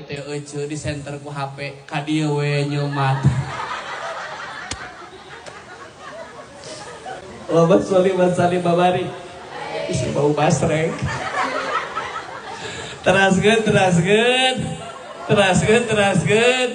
Teh euceu di center ku HP ka dieu we nyeumat. Allahumma sholli wa sallim wa barik. Isi bau basreng. Teraskeun, teraskeun. Teraskeun, teraskeun.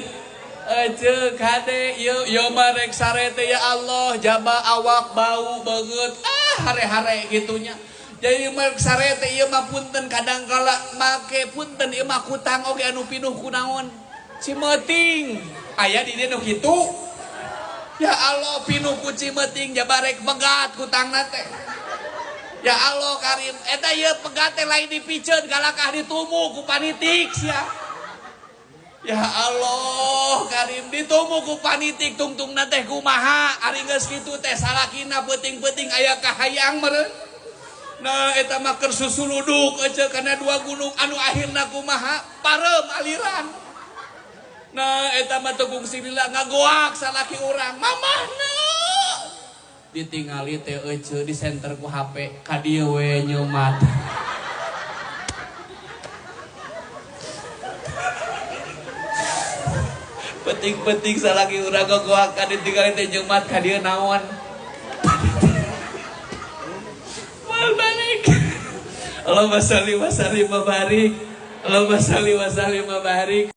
Ece kade ieu ieu mah rek sare teh ya Allah, jaba awak bau beungeut. Ah, hare-hare gitunya. Jadi mah sare teh ieu mah punten kadang kala make punten ieu mah kutang oge anu pinuh kunaon. Cimeuting. Aya di dieu nu kitu. Ya Allah, pinuh ku cimeuting jaba rek pegat kutangna teh. Ya Allah karim, eta ieu pegat teh lain dipiceun kalakah ditumu ku panitik sia. Ya Allah karim, ditumu ku panitik tungtungna teh kumaha ari geus kitu teh salakina peuting-peuting aya kahayang meureun. Nah eta mah keur susuluduk ece kana dua gunung anu akhirna kumaha pareum aliran. Nah eta mah teu kungsi lila ngagoak salaki urang mamahna. Ditingali teh ece di center ku HP ka dieu we nyeumat. Peting-peting salaki urang gogoak ka ditinggali teh nyeumat ka dieu naon. Mal balik. Allahumma sholli wa sallim wa barik. Allahumma sholli wa sallim wa barik.